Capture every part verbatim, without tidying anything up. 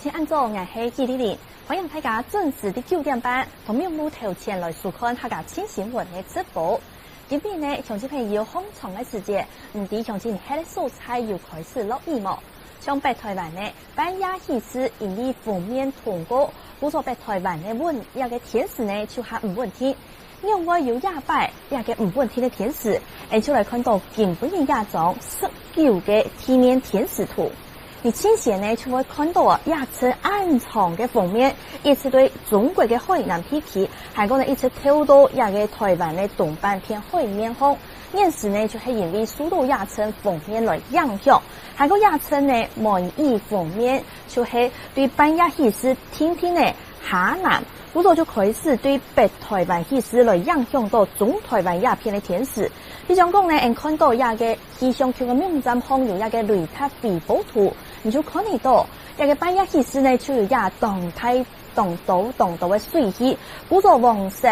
大家早，𠊎係紀麗玲，歡迎大家準時在九點半同屏幕頭前來收看客家新新聞个直播。今晡日呢，鄉親朋友，放長个時節，毋知鄉親你歇个所在有開始落雨無？像北台灣呢，半夜起勢因為鋒面通過，故所北台灣个穩，這个天時呢就較毋穩定。 仰會有這擺這个毋穩定个天時，𠊎就來看到今晡日這張十九个地面天時圖。你盡先呢就會看到啊，這陣恁長个鋒面，一直對中國个海南地區，還過呢一直透到這个台灣个東半片海面項。現時呢就係因為受到這陣鋒面來影響，還過這陣呢滿雨鋒面就係對半夜起勢定定个下南，故所就開始對北台灣起勢來影響到中台灣這片个天時。比將講呢，𠊎看到這个氣象局个網站項有這个雷達預報圖，你就看得到，這个半夜起勢呢，就有這當大、當多、當多个水氣，故所黃色、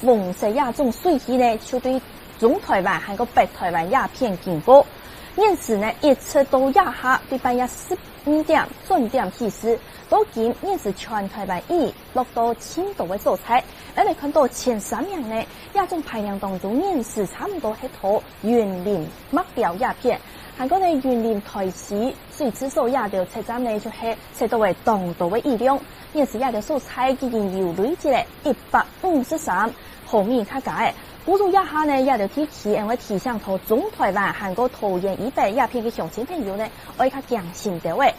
紅色這種水氣呢，就對中台灣還過北台灣這片經過。現時呢，一直到這下，對半夜十二點、三點起勢，到今現時全台灣雨 落到盡多个所在。𠊎等看到前三名呢，這種排名當中，現時差毋多係在雲林、麥寮這片。還過呢，雲林台西水試所這兜測站呢，就係測到个當多个雨量。現時這兜所在已經有累積个一百五十三毫米較加个。故所這下呢，這兜地區𠊎會提醒到中台灣還過桃園以北這片个鄉親朋友呢，愛較警醒兜仔。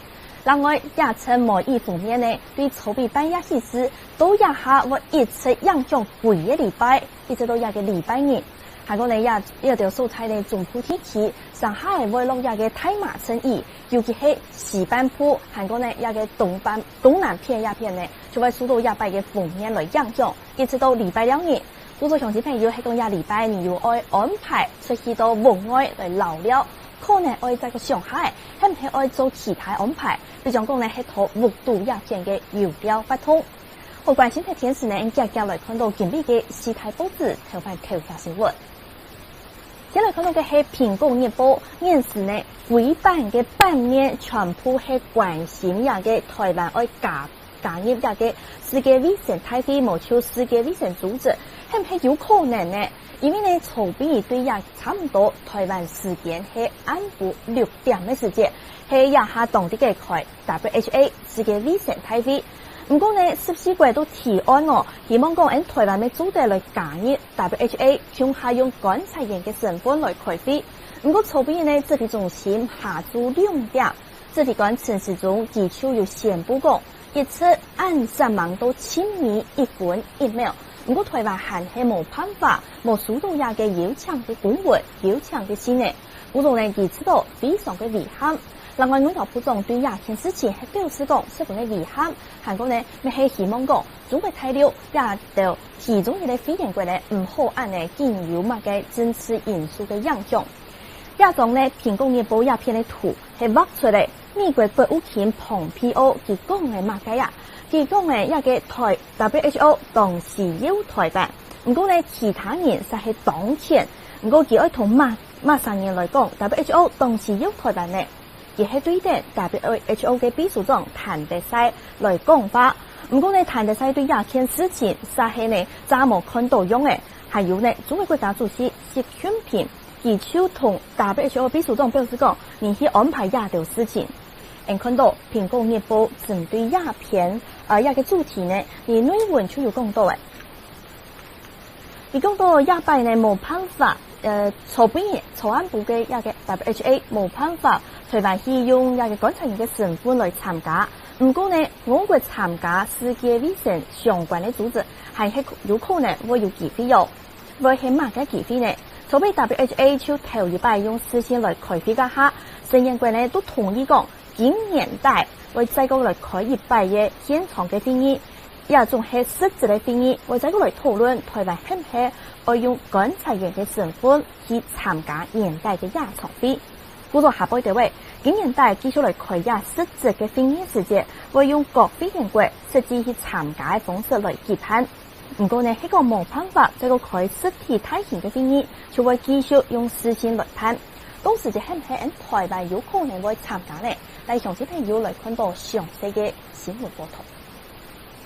另外，這陣無意鋒面呢，對昨晡半夜起勢， 到這下會一直影響歸个禮拜，一直到這个禮拜日。還過呢，這，這兜所在呢，中部地區，成下仔會落這个大麻陣雨，尤其係西半部，還過呢，這个東半、東南片這片呢，就會受到這擺个鋒面來影響，一直到禮拜六日。故所鄉親朋友，係講這禮拜你有愛安排出去到戶外來遶尞，可能愛再過想下仔，係毋係愛做其他安排，比將講呢，係在屋肚這片个遊尞活動。 好，關心忒天時呢，𠊎等遽遽來看到今晡日个四大報紙頭版頭條新聞。先來看到个係蘋果日報，現時呢，規版个版面全部係關心這个台灣愛加，加入這个世界衛生大會，無就世界衛生組織，係毋係有可能呢？因為呢，昨晡日對這差毋多台灣時間係暗晡六點个時節，係這下當在該開 W H O世界衛生大會。毋過呢，十四國都提案哦，希望講𠊎等台灣乜做得來加入W H O，共下用觀察員个身份來開會。毋過昨晡日呢，指揮中心下晝兩點，指揮官陳時中佢就有宣布講，一直恁煞猛到盡尾一分一秒。毋過台灣還係無辦法，無收到這个邀請个公文、邀請个信呢。故所呢，佢感覺到非常个遺憾。 另外，外交部長對這件事情係表示講十分个遺憾，還過呢，乜係希望講中國大陸這兜其中一个會員國呢，毋好恁仔經有麼个政治因素个影響。這張呢，蘋果日報這片个圖係畫出來，美國國務卿蓬佩奧佢講个麼个啊？佢講个這个台，W H O當需要台灣，毋過呢，其他人煞係當譴，毋過佢愛同麼，麼儕人來講，W H O當需要台灣呢？ 佢係對等W H O个秘書長譚德塞來講話。毋過呢，譚德塞對這件事情煞係呢，嗄無看著樣仔。還有呢，中國國家主席習近平，佢就同W H O秘書長表示講，你去安排這兜事情。𠊎等看到蘋果日報針對這篇，呃，這个主題呢，佢內文就有講到仔。 佢講到這擺呢，無辦法，呃，昨晡日昨暗晡个這个W H O無辦法，台灣去用這个觀察員个身份來參加。毋過呢，外國參加世界衛生相關个組織，還係有可能會有機會哦。會係麼个機會呢？昨晡W H O就頭一擺用視訊來開會該下，成員國呢都同意講， 今年底會再過來開一擺个現場个會議，這種係實質个會議，會再過來討論台灣係毋係愛用觀察員个身份去參加年底个這場會。故所下背兜仔，今年底繼續來開這實質个會議時節，會用各會員國實際去參加个方式來舉辦。 毋過呢，係講無辦法再過開實體大型个會議，就會繼續用視訊來辦。到時節係毋係𫣆臺灣有可能會參加呢？來，鄉親朋友來看到詳細个新聞報導。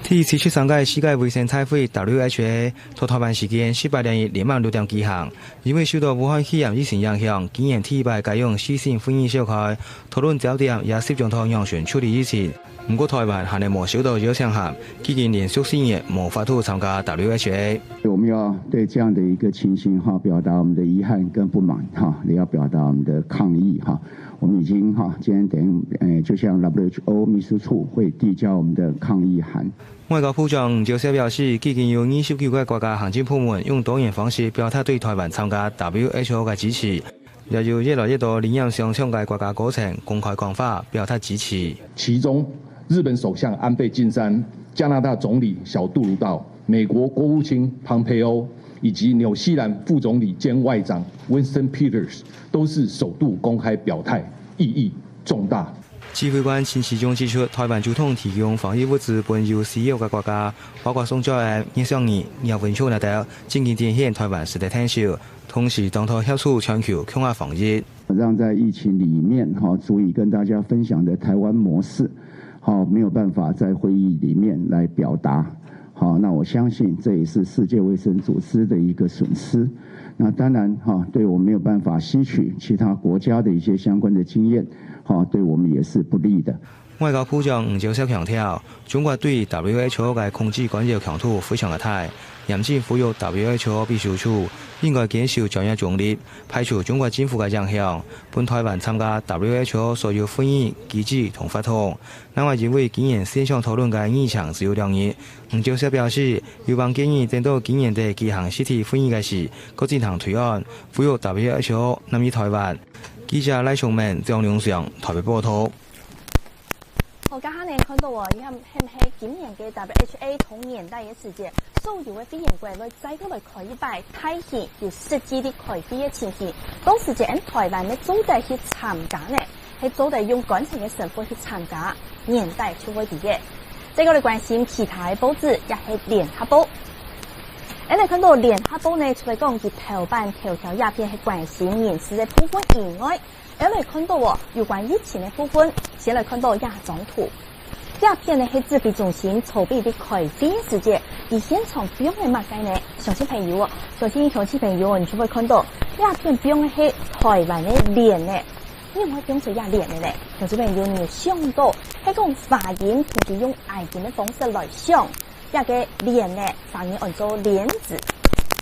第七十三屆世界衛生大會WHO在臺灣時間十月二十一連晚六點舉行，因為受到武漢肺炎疫情影響，今年第一擺改用視訊會議召開，討論焦點也集中到仰般處理疫情。 毋過臺灣還係無收到邀請函，至今連續四年無法度參加WHO。我們要對這樣的一個情形哈，表達我們的遺憾跟不滿哈，也要表達我們的抗議哈。我們已經哈，今天等於，呃，就向WHO秘書處會遞交我們的抗議函。外交部長吳釗燮表示，至今有二十九個國家行政部門用多元方式表達對臺灣參加WHO个支持， 也有越來越多理念相像个國家高層公開講話，表達支持。其中，日本首相安倍晉三、加拿大總理小杜魯道、美國國務卿蓬佩奧以及紐西蘭副總理兼外長Winston Peters都是首度公開表態，意義重大。指揮官陳時中指出，臺灣主動提供防疫物資分有需要个國家，包括宋楚瑜、葉尚義、葉文綽等，正經展現臺灣實力𢯭手， 同時當頭協助全球共下防疫。讓在疫情裡面，哈，足以跟大家分享的臺灣模式，哈，沒有辦法在會議裡面來表達。好，那我相信這也是世界衛生組織的一個損失。那當然，哈，對我們沒有辦法吸取其他國家的一些相關的經驗，哈，對我們也是不利的。 外交部長吳釗燮強調，中國對WHO个控制干擾強度非常个大，嚴正呼籲WHO秘書處應該堅守專業中立，排除中國政府个影響，分臺灣參加WHO所有會議、機制同活動。另外，因為今年線上討論个議程只有兩日，吳釗燮表示，有望建議等到今年底舉行實體會議个時，過進行推案，呼籲WHO參與臺灣。記者賴松明、張良祥，臺北報導。 好，這下呢，看到哦，你看，係毋係今年个WHO同年底个時節，所有个會員國來再過來開一擺大型有實際个開會个情形，到時節，𫣆臺灣呢做得去參加呢，係做得用官方个身份去參加，年底就會知个。再過來關心其他个報紙，也係聯合報。𫣆來看到聯合報呢，除了講佢頭版頭條這篇係關心人事个部分以外， 𫣆來看到哦，有關疫情个部分，先來看到這張圖。這片呢係指揮中心曹主委開會个時節，佢現場放个麼个呢？鄉親朋友哦，相信鄉親朋友哦，你就會看到，這片放个係臺灣个聯呢。你有無放出這聯个呢？鄉親朋友，你有想到，係講華人同佢用愛心个方式來想，這个聯呢，華人安到聯子。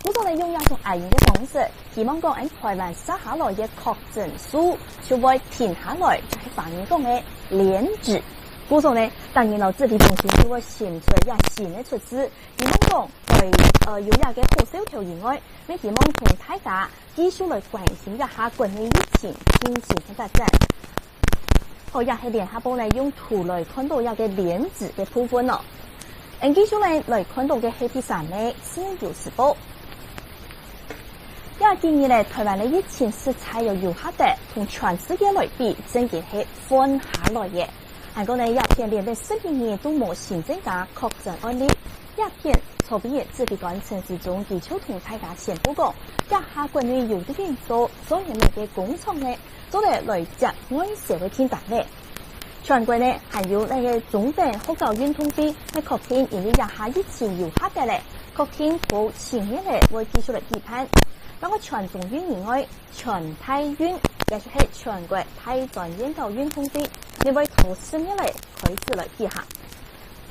故所呢，用這種愛心个方式， 希望講，𫣆臺灣接下來个確診數就會停下來，就係華人講个聯子。故所呢，當然咯，指揮中心就會想出這新个出字，希望講，對，呃，有這个好兆頭以外，也希望同大家繼續來關心一下國內疫情進行个發展。好，這係聯合報呢，用圖來看到這个聯子个部分哦。𫣆繼續呢，來看到个係第三个自由時報。 這幾日呢，臺灣个疫情實在有有下跌，同全世界來比，正經係翻下來个。還過呢，這片連續十一日都無新增加確診案例，這片曹主委指揮官陳時中佢就同大家宣布講，這下國內有得運作，所以每个工廠呢，做得來接外銷个訂單了。 全國呢，還有該个中等學校運動會，係確定因為這下疫情有下跌了，確定過七月了會繼續來舉辦。除了全中運以外，全大運，也就係全國大專院校運動會，也會在十月了開始來舉行。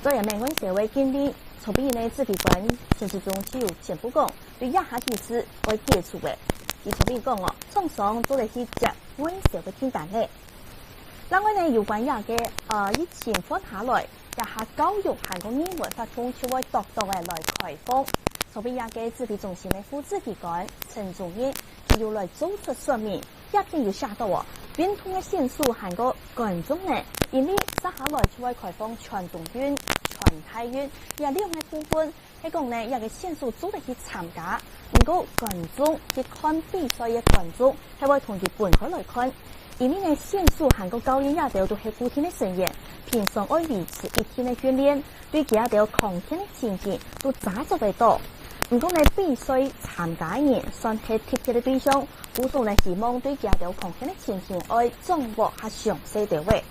所以，外銷个禁令，曹主委呢指揮官陳時中就有宣布講，對這下起勢會解除个。佢曹主委講哦，廠商做得去接外銷个訂單了。 另外呢，有關這个，呃，疫情放下來，這下教育還過藝文活動就會逐逐个來開放。所以這个指揮中心个副指揮官陳宗彥，佢有來做出說明，這片有寫到哦，運動个選手還過觀眾呢，因為接下來就會開放全中運、全大運，這兩个部分 係講呢，這个選手做得去參加，毋過觀眾，去看比賽个觀眾，係會同佢分開來看。因為呢，選手還過教練這兜都係固定个成員，平常愛維持一定个訓練，對佢這兜康健个情形都查足會到。毋過呢，比賽參加个人算係特別个對象，故所呢，希望對佢兜碰見个情形愛掌握較詳細兜仔。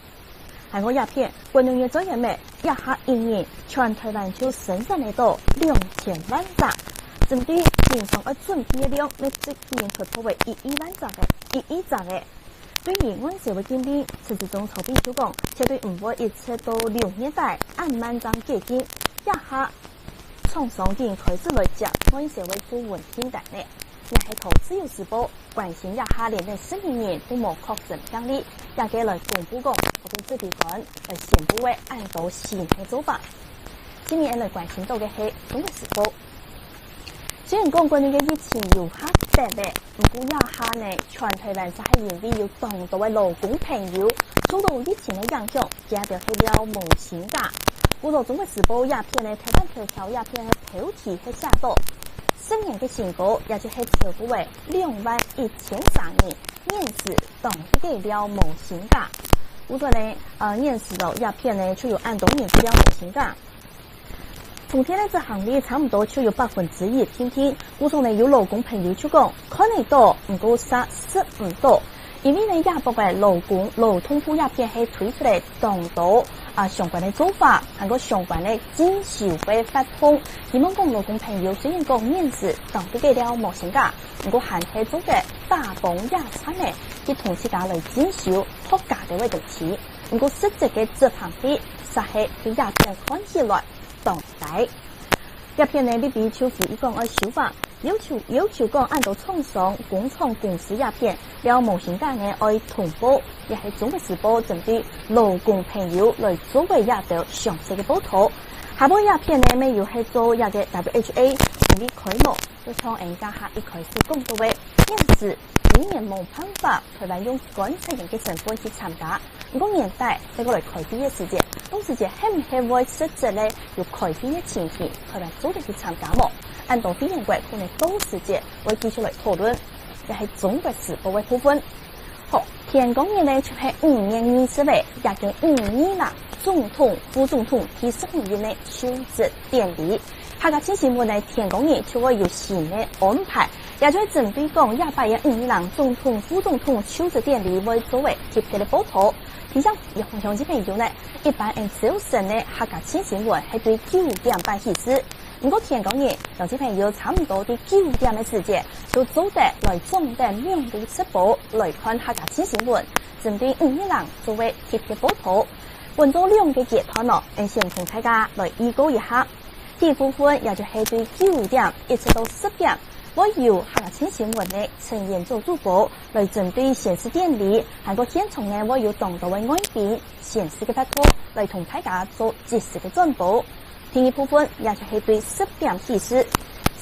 還過這片，國內个作業乜，這下一日全臺灣就生產得到兩千萬隻，針對平常愛準備个量，乜接近突破个一億萬隻个，一億隻个。對於外銷个禁令，陳時中頭擺就講，絕對毋會一直到六月底，恁慢正解禁。這下 廠商已經開始來接外銷个顧問訂單呢。𠊎係讀自由時報，關心這下連等十二人都無確診病例，這個來公布講，國家指揮官來宣布个恁多新个做法。今日𠊎來關心到个係中國時報。雖然講國內个疫情有較跌咧，毋過這下呢，全臺灣煞係因為有當多个勞工朋友受到疫情个影響， 佢兜係尞無薪假。故所中國時報這片个頭版頭條這片个標題係寫到，十年个新高，也就係超過个兩萬一千儕人，現時當地个尞無薪假。故所呢，呃，現時哦，這片呢就有恁多人去尞無薪假。 風電个執行率差毋多就有百分之一定定，故所呢有勞工朋友就講，看得到，毋過煞食毋到。因為呢，這駁个勞工、勞動部這片係推出來當多啊相關个做法，還過相關个進修个活動，希望講勞工朋友雖然講現時當地个尞無薪假，毋過還係做得打幫野餐呢，去同自家來進修、學加兜个東西。毋過實際个執行率，煞係對這片看起來 當低。這片呢，立委邱福益講愛修法，要求，要求講恁多廠商、工廠、公司這片，尞無薪假呢愛通報，也係中國時報針對勞工朋友來做个這兜詳細个報導。下背這片呢，乜有係做這個W H A，準備開幕，就像𠊎等這下一開始講到个，現時雖然無辦法，臺灣用觀察員个身份去參加， 毋過年底再過來開會个時節，到時節係毋係會實質个有開會个情形，臺灣做得去參加無？恁多會員國可能到時節會繼續來討論，這係中國時報个部分。好，天光日呢就係五月二十个，也就五二零總統、副總統第十五任个就職典禮。客家新新聞呢，天光日就會有新个安排， 也就係針對講這擺个五二零總統、副總統就職典禮會做个特別个報導。提醒鄉親朋友呢，一般𠊎等朝晨呢，客家新新聞係對九點半起始。毋過天光日，鄉親朋友差毋多在九點个時節，就做得來掌等網路直播，來看客家新新聞，針對五二零做个特別報導。分做兩個階段哦，𠊎等先同大家來預告一下。 第一部分，也就係對九點一直到十點，會有客家新新聞个陳彥祖主播來針對宣誓典禮，還過現場呢會有當多个外賓、宣誓个活動來同大家做即時个轉播。第二部分，也就係對十點起始，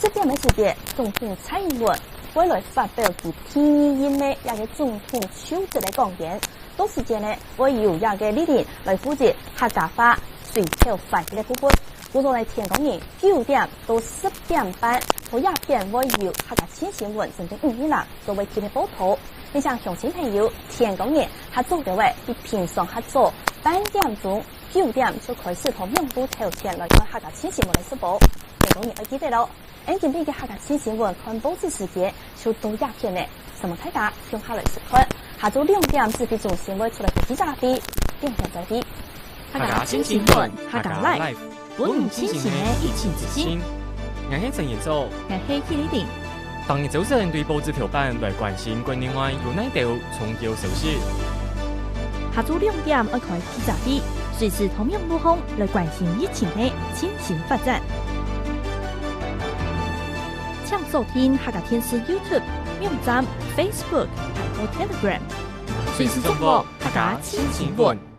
十點个時節，總統蔡英文會來發表佢第二任个這個總統就職个講演。 到時節呢，會由這個麗玲來負責客家話隨口翻譯个部分。故所呢，天光日九點到十點半，在這片會有客家新新聞針對五二零做為特別報導。提醒鄉親朋友，天光日較早兜仔，比平常較早，八點鐘、九點就開始在網路頭前來看客家新新聞个直播。天光日愛記得哦！ 𠊎等今晡日个客家新新聞看報紙時間就到這片了，承蒙大家共下來收看。下晝兩點指揮中心會出來同大家會，兩點再會。客家新新聞，客家Live，分你清醒个疫情資訊。𠊎係陳彥祖，𠊎係K麗玲。逐日朝晨對報紙頭版來關心國內外有哪兜重要消息。下晝兩點愛開記者會，隨時在網路項來關心疫情个最新發展。 請鎖定客家電視YouTube、網站、Facebook，還有Telegram，隨時掌握客家新新聞。